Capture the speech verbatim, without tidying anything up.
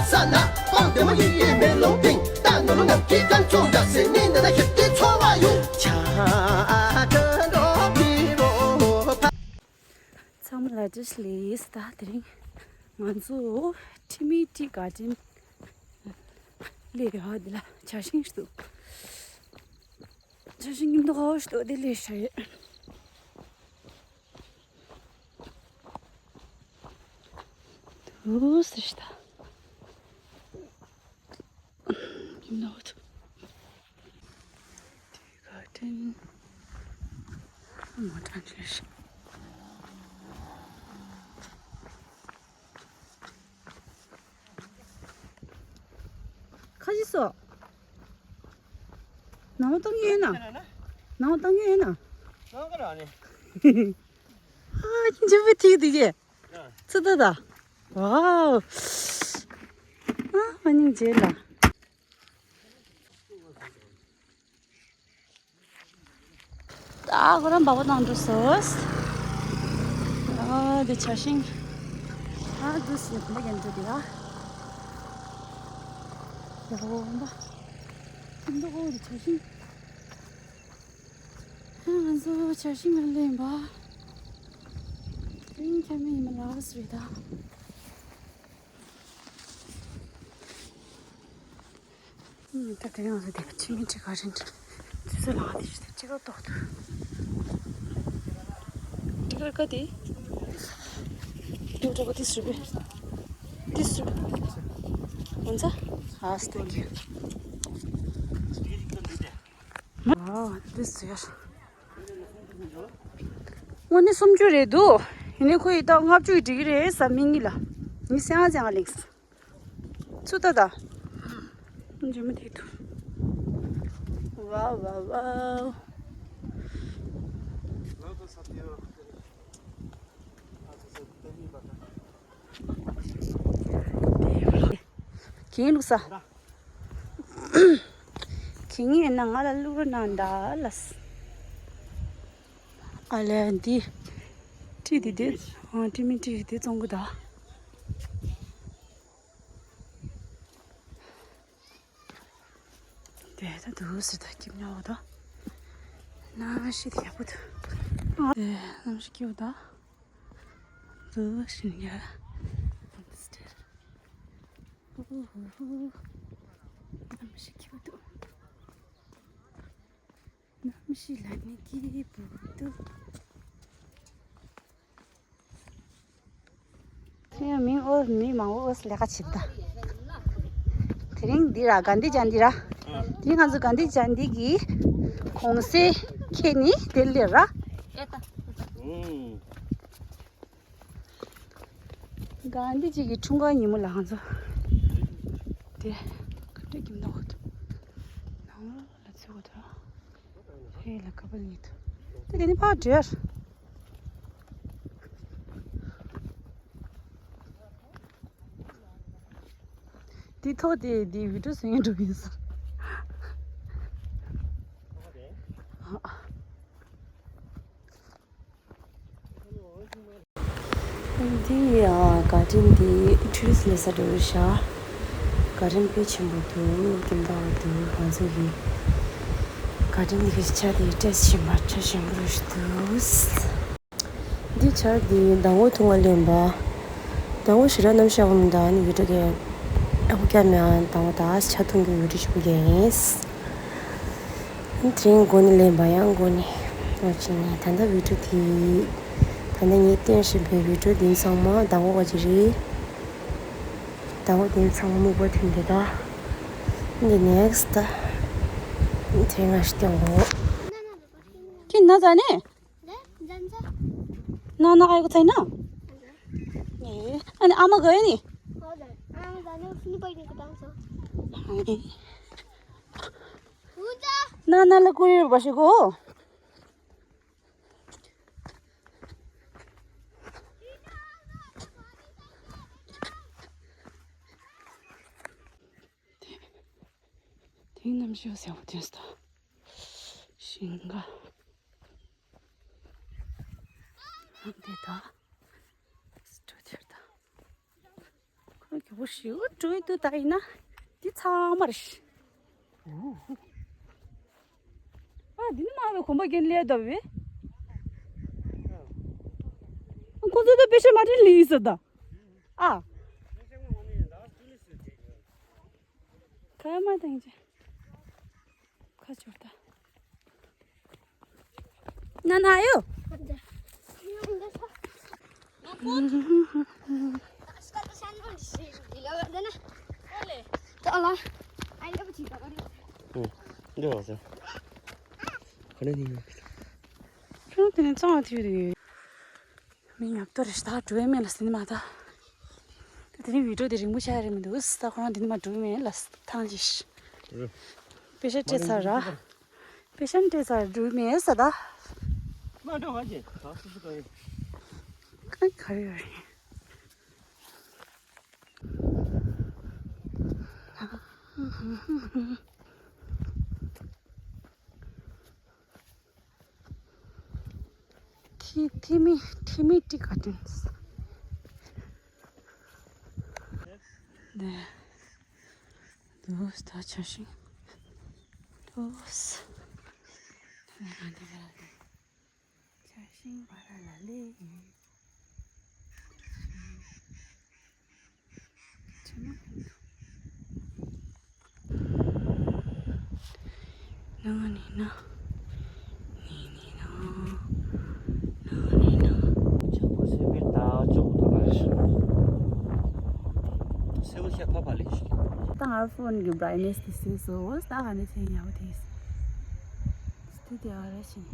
ས་ལ་སྤང་བདེ་མོ་ཡི་ཡི་མེ་ལོང་པིང་། ད་ནོ་ལོ་ནམ་གྱི་ཀན་ཚོང་འདྲ་སེ་ནི་འདི་ན་ཞིབ་ཏི་ཚོ་བ་ཡོང་། ཆ་ཀ་འགྲོ་མི་རོ་ཕ། ཚང་མ་ལ་བཀྲ་ཤིས་བདེ་ལེགས། ད་དེ་རིང་ང་ཚོ་ཁྲི་མི་ཁྲི་ག་ཏྲིན་སླེབས་ཡོད། འདི་ལ་ཇ་ཤིང་ཞིག་འདུག་ཇ་ཤིང་སྐྱིད་མདོག་ཁ་པོ་ཞིག་འདུག་དེ་སླེབས་ཤག་ཡོད། དུ་སི་ཤི་ད། You know it. དེ་ག་དྲན། མ་དྲན་ཅེས། ཁ་ཅིག་སོ། ནང་བཏང་ཡོད་ན། ནང་བཏང་ཡོད་ན། ནང་ག་ར་ནི། ཨ་ཁྱི་ཆེན་པོ་ཐིག་དེ་གས། ཚི་ད་ད། ཝའོ། ཨ་མ་ནིང་རྗེས་ལ། ད་ཁོ་རང་འབག་པ་བཏང་འགྲོ་སོང་། ཨ་དེ་ཇ་ཤིང་། ཨ་དུ་སི་འདི་གན་འགྲོ་དེ་ར། ཡ་ཧོ་འབའ། འདི་ཧོ་དེ་ཇ་ཤིང་། ང་ཚོ་ཇ་ཤིང་ལ་སླེབས་པ། དེ་རིང་ཁྱམས་ཡིན་མ་ལགས་རེད་ད། ད་དེ་རིང་ང་ཚོ་དེ་ཕྱི་མི་ཁྲི་ག་རིན་ཁྲི་ཚོ་ལངས་ཏེ་ཞིག་ཅི་ག་ཏོག་ཏུ། ཅི་ག་ག་དེ། ཡོ་ཏོ་ག་དེ་སུ་བེ། དེ་སུ། ང་ཚ། ཨ་སྟེ་གི། ཨ་དེ་སུ་ཡ། དངོས་གནས་སུམ་ཅུ་རེད་འདུག་ཡིན་ནའི་ཁོ་ཡི་ད་ལྔ་བཅུ་ཡི་འགྲིག་གི་རེད་ས་མི་གཉིས་ལ། ངས་སེང་ཨ་ཅང་ལེངས། ཚུ་ད་ད། འཇུ་མི་དེ་ཐུ། ཝའོ་ཝའོ་ཝའོ། གིན་ལུག་ས། གིན་ཡིན་ན་ང་ལ་བླུག་རོགས་གནང་ད་ལ། ཨ་ལས་འདི། ཁྲི་འདི་འདི། ཨ་ཁྲི་མི་ཁྲི་འདི་བཙོང་གི་ད། དེ་ད་དུ་སི་ད་སྐྱིབས་ཉོ་ད། ན་ཤི་དེ་ཡག་པོ་འདུག་དེ་ནམ་ཤི་སྐྱིབས་ད། དུ་ཤི་ཡ། ཧུ་ཧུ་ཧུ། ནམ་ཤི་སྐྱིབས་འདུག་ནམ་ཤི་ལ་ནི་སྐྱིད་པོ་འདུག་དེ་ཡང་མི་ཨོ་མི་མང་པོ་ཨོ་སི་ལས་ཀ་བྱེད་ད། དེ་རིང་འདི་ར་གན་དྷི་ཇ་ཡན་ཏི་ར། དེ་ང་ཚོ་གན་དྷི་ཇ་ཡན་ཏི་གི་གུང་སེང་ཁེལ་ནི་དེ་ལས་ར། གན་དྷི་ཇི་གི་འཁྲུངས་སྐར་ཉིན་མོ་ལ་ང་ཚོ་དེ་ག་འདྲ་གྱིན་འདུག་ནང་ལོགས་ལ་ཚུད་དགོས་ད། ཧེ་ལ་ཁ་པར་ཉིད་དུ་དེ་དེ་ནི་ཕར་འདྲེར། དེ་ཐོག་དེ་དེ་བི་ཌིའོ་བཟོ་ཡིན་འགྲོ་གིན་སོང་། འདི་ཡ་ག་ཏིན་འདི་ཊུ་རི་སི་ཊི་སླེབས་ས་འགྲོ་རེད་ཤག་ག་ཏིན་དཔེ་ཆེན་པོ་འདུག་དགེ་འདུག་འདུག་ང་ཚོ་གི་ག་ཏིན་འདི་གི་ཆ་དེ་ཏེས་ཆེན་པ་ཆ་ཞིམ་པོ་ཞིག་འདུག་འདི་ཆར་འདི་ཟླ་ངོ་ཐུང་བ་ལེན་པ། ཟླ་ངོ་ཞེ་དྲག་གནམ་གཤིས་ཡག་པོ་མི་འདུག་ཨ་ནི་བི་ཌིའོ་གི་ཨ་ཁུ་སྐྱ་མི་ཨ་ཟླ་ངོ་ད་ཆ་ཐུང་གི་བི་ཌིའོ་ཞིག་གི་ཡིན། དེ་རིང་འགོ་ནས་ལེན་པ་ཡང་འགོ་ནས་ཨ་ཅི་ནས་ད་ལྟ་བི་ཌིའོ་དེ་ད་ལྟ་ངས་བསྟན་བཞིན་པའི་བི་ཌིའོ་འདི་ཚང་མ་ཟླ་ངོ་བ་ཅི་རེད། ཟླ་ངོ་འདི་ཚང་མ་སྨུག་པ་ཐོན་དེ་ད་འདི་ནེག་སི་ཊི་དེ་ང་ཞིག་སྟོན་གོ་ཁྱི་ན་ཟ་ནས། ན་ན་ཨ་ཡོ་ཚའི་ན། ཨ་ནི་ཨ་མ་ག་ཡ་ནི། ན་ན་ལ་ཀུ་ཡོད་པ་ཞིག་གོ་དེ་རྣམ་ཤེས་ཟེར་བ་དེ་སྟ། ཞིང་ཁ། འདི་ད། སྤྲོ་དེར་ད། རྒྱལ་པོ་ཞིག་འགྲོ་ཡི་འདུག་ད་ཡིན་ན་འདི་ཚང་མ་རེད། ཨ་འདི་ནི་མ་བའི་གོམ་པ་རྒྱན་ལས་འདབ་བས། ཁོ་ཚོ་ད་པེ་ཤ་མ་དྲིན་ལི་ཡིན་ཟེར་ད། ཨ། ཁ་མ་དང་ཅི། ཁ་ཆོར་ད། ན་ན་ཡོ། ཨ་ལ། ཨ་ལ། འདི་བ་ཟེར། ཁ་ནས་ནི་ཡོད། ཁྱོད་དེ་ནས་གཙང་བ་ཐིག་རེད། མི་ཉོབ་ཏོ་རེ་ཞིག་ད་འགྲོ་ཡ་མེད་ལ་ཟིན་མ་ད། དེ་རིང་བི་ཌིའོ་དེ་རིང་པོ་ཆགས་རེད་མི་འདུག་ད་ཁོ་རང་འདི་ནས་མ་འགྲོ་ཡ་མེད་ལ་ཐང་ཅིག་པེ་ཤ་སྤྲད་ཚར་ར། པེ་ཤ་སྤྲད་ཚར་འགྲོ་ཡ་མེད་ས་ད། མ་འགྲོ་བ་ཅེ་ད་སུ་སུ་ག་ཡིན། ག་ག་རེ་ཡོད་རེད། ཐི་ཐི་མི་ཐི་མི་ཏི་ཀ་ཏིན་སི། ནེ། དུ་སྟ་ཆ་ཤིང་། དུ་ས། ཆ་ཤིང་བ་ར་ལ་ལེ། ཆེ་མ། ནང་ནས་ན། ནས་ནས་ན། ནང་ནས་ན། ཆག་པ་སེ་བེ་ད་ཅོག་ད་ར་ཤི། སེ་བེ་ཤ་ཕ་ཕ་ལེ་ཤི། ད་ང་ཕོན་གྱི་བྷ་རའི་ཊི་ནེ་སི་དེ་སེ་སོ་ད་ག་ནས་ཚེ་ཉལ་བ་དེ། སྟི་དེ་ཨ་ར་ཤི།